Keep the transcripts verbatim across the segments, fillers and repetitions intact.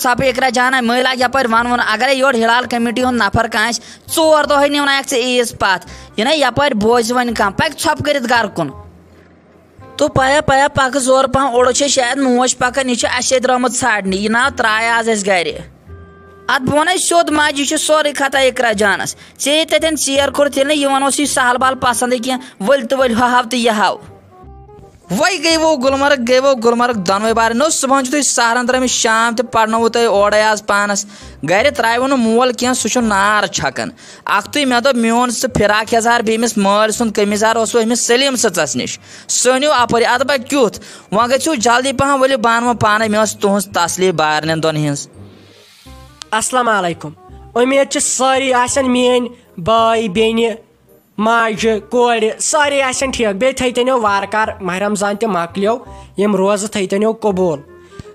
ژھۄپہٕ اقرا جانا، مٔلۍ لاگ یپٲرۍ ونوُن، اگرے یورٕ ہلال کمیٹی ہُنٛد نفر کانٛہہ آسہِ، ژور دۄہے نِونایکھ ژٕ عیٖز پتھ، یہِ نہ یپٲرۍ بوزِ وۄنۍ کانٛہہ، پکہِ ژھۄپہٕ کٔرِتھ گرٕ کُن۔ تو پیا پیا پکھ زورٕ پہم، اوڑو چھے شاید موج پکان، یہِ چھِ اسے درٲمٕژ ژھانڈنہِ، یہِ ناو ترایہِ آز اسہِ گرِ۔ اتھ بہٕ ونَے سیوٚد ماجہِ، یہِ چھُ سورُے خطا اقرا جانس۔ ژےٚ ییٚتہِ تتٮ۪ن ژیر کوٚرُتھ، ییٚلہِ نہٕ یِوان اوسُے سہل بہل پسندٕے کینٛہہ، ؤلۍ تہٕ ؤلۍ ہۄ ہاو تہٕ یہِ ہاو۔ وۄنۍ گٔیوٕ گُلمرگ، گٔیوٕ گُلمرگ دۄنوَے بارٕنۍ۔ نوٚو صُبحن چھُو تُہۍ سہرن درٛٲمٕتۍ، شام تہِ پرنووٕ تۄہہِ اورَے آز پانَس۔ گرِ ترٛاوِوٕ نہٕ مول کینٛہہ، سُہ چھُ نار چھکان۔ اَکھتُے مےٚ دوٚپ، میون سُہ فراق یَزار بیٚیہِ أمِس مٲلۍ سُنٛد قمیٖض یَزار اوسوٕ أمِس سلیٖم سٕژَس نِش۔ سُہ أنِو اَپٲرۍ، اَدٕ بہٕ کیُتھ؟ وۄنۍ گٔژھِو جلدی پہم، ؤلِو بہٕ اَنہٕ وۄنۍ پانَے، مےٚ ٲس تُہٕنٛز تسلی بارنٮ۪ن دۄن ہِنٛز۔ السلام علیکم۔ اُمید چھِ سٲری آسن میٲنۍ بٲے، بیٚنہِ، ماجہِ، کورِ، سٲری آسن ٹھیٖک۔ بیٚیہِ تھٲیتنیو وارٕ کار ماہ رمضان تہِ مۄکلیو، یِم روزٕ تھٲیتنیو قبوٗل۔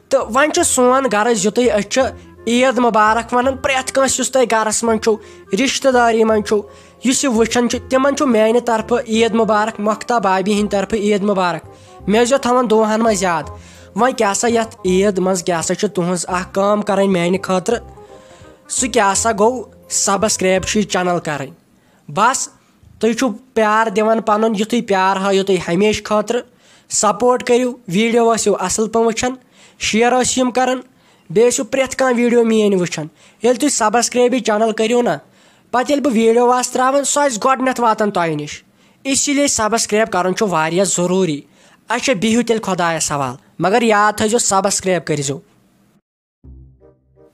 تہٕ وۄنۍ چھُ سون غرض یُتُے، أسۍ چھِ عیٖد مُبارک ونان پرٛٮ۪تھ کٲنٛسہِ یُس تۄہہِ گرس منٛز چھُو، رشتہٕ داری منٛز چھُو، یُس یہِ وٕچھان چھُ، تِمن چھُ میانہِ طرفہٕ عیٖد مُبارک، مۄختہ بابی ہٕنٛدِ طرفہٕ عیٖد مُبارک۔ مےٚ ٲسۍزیو تھاوان دُعاہن منٛز یاد۔ وۄنۍ کیٛاہ سا یتھ عیٖد منٛز کیٛاہ سا چھِ تُہنٛز اکھ کٲم کرٕنۍ میانہِ خٲطرٕ؟ سُہ کیٛاہ سا گوٚو، subscribe چھِ یہِ channel کرٕنۍ۔ بس، تُہۍ چھِو پیار دِوان پنُن، یُتھُے پیار ہٲیِو تُہۍ ہمیشہٕ خٲطرٕ۔ Support کٔرِو، video ٲسِو اصل پٲٹھۍ وٕچھان، share ٲسِو یِم کران، بیٚیہِ ٲسِو پرٛٮ۪تھ کانٛہہ video میٲنۍ وٕچھان۔ ییٚلہِ تُہۍ subscribe یہِ channel کٔرِو نا، پتہٕ ییٚلہِ بہٕ video آسہٕ ترٛاوان، سُہ آسہِ گۄڈٕنٮ۪تھ واتان تۄہہِ نِش۔ اسی لیے subscribe کرُن چھُ واریاہ ضروٗری۔ اچھا، بِہِو تیٚلہِ خۄدایس حوال، مگر یاد تھٲیزیو، subscribe کٔرزیو۔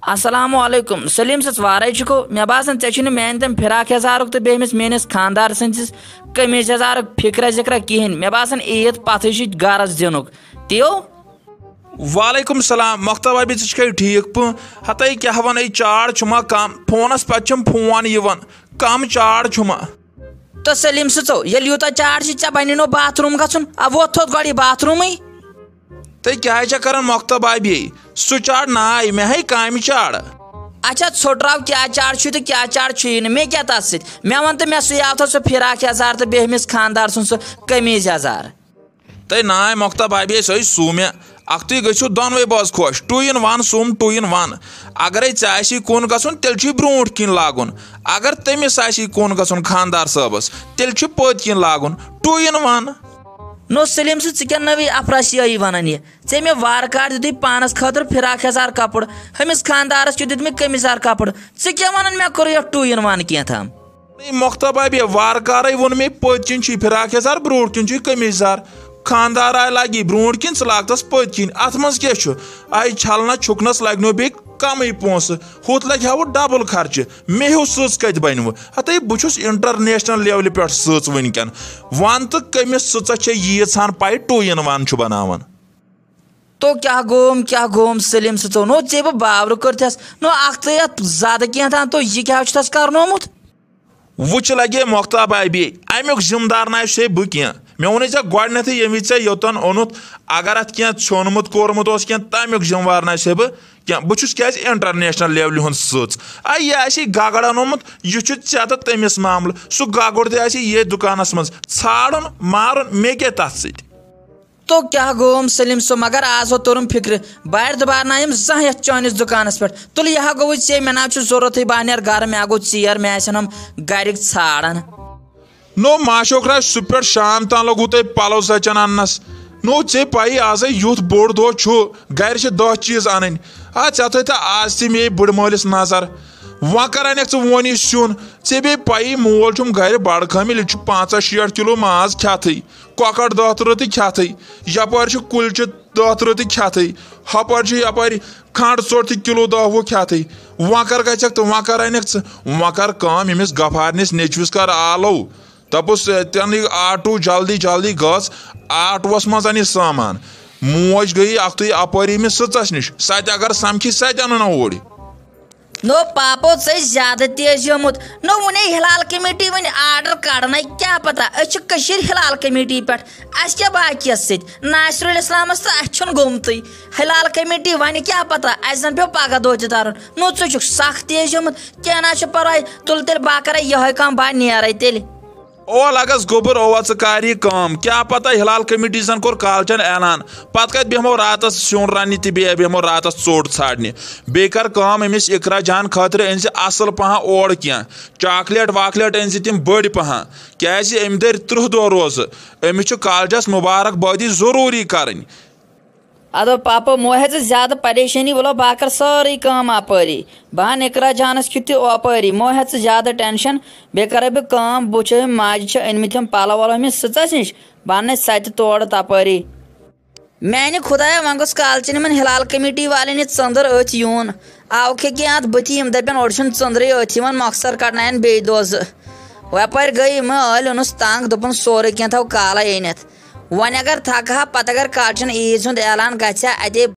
السلام علیکم۔ سلیٖم سٕژ وارے چھُکو؟ مےٚ باسان، ژےٚ چھُے نہٕ میانہِ تَمہِ فراق یزارُک تہٕ بیٚیہِ أمِس میٲنِس خانٛدار سٕنٛدِس قمیٖض یزارُک فِکرا ذِکرا کِہینۍ۔ مےٚ باسان، عیٖد پتھٕے چھُ غرض دِنُک۔ تِیو؟ وعلیکم السلام، مۄختہ بابی، ژٕ چھکھے ٹھیٖک پٲٹھۍ؟ ہتے کیٛاہ وَنے، چار چھُما کم؟ فونس پتہٕ چھُم فون یِوان، کم چار چھُما؟ تہٕ سلیٖم سٕژو، ییٚلہِ یوٗتاہ چار چھِ، ژےٚ بنی نو باتھ روٗم گژھُن؟ آ، ووٚتھ تھوٚد گۄڈٕ یہِ باتھ روٗمٕے۔ تہٕ کیٛاہ چھےٚ کران مۄختہ بابی؟ سُہ چار ناے، مےٚ ہے کامہِ چار۔ اچھا، ژھوٚٹراو، کیٛاہ چار چھُے تہٕ کیٛاہ چار چھُے نہٕ، مےٚ کیٛاہ تَتھ سۭتۍ؟ مےٚ وَن تہٕ، مےٚ سُہ یاو تھا سُہ فراق یزار تہٕ بیٚیہِ أمِس خانٛدار سُنٛد سُہ قمیٖض یزار۔ تہٕ ناے مۄختہ بابی، سۄے سُو مےٚ۔ اَکھتُے گٔژھِو دۄنوَے بٲژ خۄش، two in one سُم، two in one۔ اگرے ژےٚ آسی کُن گژھُن، تیٚلہِ چھُے برونٛٹھ کِنۍ لاگُن۔ اگر تٔمِس آسی کُن گژھُن خانٛدار صٲبس، تیٚلہِ چھُ پٔتۍ کِنۍ لاگُن، two in one۔ نو سلیٖم سٕژ، ژٕ کیٛاہ نٔوٕے افراسیٲیی ونان یہِ؟ ژےٚ مےٚ وارٕ کار دیُتُے پانس خٲطرٕ فراق یزار کپُر، ہُمِس خانٛدارس تہِ دیُت مےٚ قمیٖض یزار کپُر، ژٕ کیٛاہ ونان مےٚ کوٚر یتھ two in one کینٛہہ تام؟ ہے مۄختہ بابی، وارٕ کارے ووٚن مےٚ، پٔتۍ کِنۍ چھُے فراق یزار، برونٛٹھ کِنۍ چھُے قمیٖض یزار۔ خانٛدار آے لاگی برونٛٹھ کِنۍ، ژٕ لاگ تس پٔتۍ کِنۍ۔ اتھ منٛز کیٛاہ چھُ؟ آے چھلنس چھُکنس لگنو بیٚیہِ کمٕے پونٛسہٕ، ہُتھ لگہِ ہاوٕ double خرچہٕ۔ مےٚ ہیوٚو سٕژ کتہِ بنہِ وٕ؟ ہتے بہٕ چھُس international levelہِ پٮ۪ٹھ سٕژ وٕنکٮ۪ن۔ ون تہٕ، کٔمِس سٕژس چھےٚ ییٖژ ہن پاے two in one چھُ بناوان؟ تو کیٛاہ گوم، کیٛاہ گوم سلیٖم سٕژو؟ نو ژےٚ بہٕ باورٕ کٔرتھس، نو اکھ ژٕ یتھ زیادٕ کینٛہہ تام، تو یہِ کیٛاہ چھُ تس کرنومُت؟ وٕچھ لگے مۄختہ بابی، امیُک ذمہٕ دار نہ آسہِ ہے بہٕ کینٛہہ۔ مےٚ ووٚنُے ژےٚ گۄڈٕنیتھٕے، ییٚمہِ وِزِ ژےٚ یوٚتن اوٚنُتھ، اگر اتھ کینٛہہ ژھیوٚنمُت کورمُت اوس کینٛہہ، تمیُک ذمہٕ وار نہ آسہِ ہے بہٕ کینٛہہ۔ بہٕ چھُس کیٛازِ international levelہِ ہُنٛد سٕژ۔ آ، یہِ آسہِ گگڑن اوٚنمُت، یہِ چھُ ژےٚ تہٕ تٔمِس معاملہٕ۔ سُہ گگُر تہِ آسہِ ییٚتھۍ دُکانس منٛز ژھانڈُن، مارُن، مےٚ کیٛاہ تتھ سۭتۍ؟ تو کیٛاہ گوٚوم سلیٖم صٲب، مگر آز ہو توٚرُم فِکرِ، بارِ دُبارٕ نہ یِم زانٛہہ یَتھ چٲنِس دُکانَس پٮ۪ٹھ۔ تُلہٕ یہِ ہا گوٚوُے ژےٚ، مےٚ نہ حظ چھُ ضوٚرَتھٕے، بہٕ ہا نیرٕ گرٕ، مےٚ ہا گوٚو ژیر، مےٚ آسن یِم گرِکۍ ژھانڈان۔ نو ماشوک راج، صُبح پٮ۪ٹھ شام تام لوٚگوُ تۄہہِ پَلو سَچَن اَننَس۔ نو ژےٚ پَیی آزَے یُتھ بوٚڑ دۄہ چھُ، گرِ چھِ دَہ چیٖز اَنٕنۍ۔ آ، ژےٚ تھٲے تہٕ آز تہِ مے بٕڑٕ مٲلِس نظر۔ وۄنۍ کر اَنکھ ژٕ وۄنۍ یہِ سیُن؟ ژےٚ بیٚیہِ پَیی مول چھُم گرِ بَڑٕ کٲمِل، یہِ چھُ پنٛژاہ شیٹھ کِلوٗ ماز کھٮ۪تھٕے۔ کۄکر دہ ترٕہ تہِ کھٮ۪تھٕے، یپٲرۍ چھِ کُلچہِ دہ ترٕہ تہِ کھٮ۪تھٕے، ہپٲرۍ چھِ یپٲرۍ کھنڈ ژوٚٹ تہِ کِلوٗ دہ وُہ کھٮ۪تھٕے۔ وۄنۍ کر گژھکھ تہٕ وۄنۍ کر انکھ ژٕ؟ وۄنۍ کر کٲم، ییٚمِس غفارنِس نیٚچوِس کر آلو، دپُس، "تہِ اَن یہِ آٹوٗ جلدی جلدی گژھ، آٹوٗوس منٛز اَن یہِ سامان۔" موج گٔیے اکھتُے اپٲری أمِس سٕژس نِش، سۄ تہِ اگر سمکھی سۄ تہِ اَنُن اوٗرۍ۔ نو پاپو، ژے زیادٕ تیز یومُت۔ نو وُنے ہلال کمیٹی وۄنۍ آرڈر کڑنے، کیاہ پتہ، أسۍ چھِ کٔشیٖر ہلال کمیٹی پٮ۪ٹھ، اسہِ کیاہ باقیس سۭتۍ؟ ناصرُل اسلامس تہٕ اسہِ چھُنہٕ گوٚمتُے۔ ہلال کمیٹی ونہِ کیاہ پتہ، اسہِ زن پیوٚو پگاہ دۄہ تہِ ترُن۔ نو ژٕ چھُکھ سخ تیز یومُت، کینٛہہ نہ چھُ پرواے، تُل تیٚلہِ بہٕ کرے یہے کٲم، بہٕ نیرے تیٚلہِ۔ او لگس گوٚبُر، او ژٕ کر یہِ کٲم۔ کیٛاہ پتہ ہلال کمیٹی زن کوٚر کالچن اعلان، پتہٕ کتہِ بیٚہمو راتس سیُن رننہِ تہٕ بیٚیہِ بیٚہمو راتس ژوٚٹ ژھانڈنہِ۔ بیٚیہِ کر کٲم، أمِس اقرا جان خٲطرٕ أنۍ زِ اصل پہن اورٕ کینٛہہ، چاکلیٹ واکلیٹ أنۍ زِ تِم بٔڑۍ پہن، کیازِ أمۍ دٔرۍ ترٕٛہ دۄہ روزٕ۔ أمِس چھُ کالچس مبارک بٲدی ضروٗری کرٕنۍ۔ ادو پاپو، مو ہیٚہ ژٕ زیادٕ پریشٲنی، ولو بہٕ ہا کرٕ سٲرٕے کٲم اپٲری۔ بہٕ ہا نِکرا جانس کیُتھ تہِ اوپٲری، مو ہیٚہ ژٕ زیادٕ ٹینشن۔ بیٚیہِ کرے بہٕ کٲم، بہٕ وٕچھے ماجہِ چھِ أنمٕتۍ یِم پلو ولو أمِس سٕژس نِش، بہٕ اننے سۄ تہِ تورٕ تپٲری۔ میانہِ خدایا، وۄنۍ گوٚژھ کالچن یِمن ہلال کمیٹی والٮ۪ن یہِ ژٔنٛدٕر أتھۍ یُن۔ آوکھے کینٛہہ اتھ بٕتھِ، یِم دپن اورٕ چھُنہٕ ژٔنٛدرٕے، أتھۍ یِوان مۄخصر کڑناین بیٚیہِ دۄہ زٕ۔ وۄپٲرۍ گٔے یِم ٲلۍ، اوٚنُس تنگ، دوٚپُن سورُے کینٛہہ تھاو کالے أنِتھ۔ وۄنۍ اگر تھکہٕ ہا، پتہٕ اگر کالچن عیٖد ہُنٛد اعلان گژھِ ہا، اتے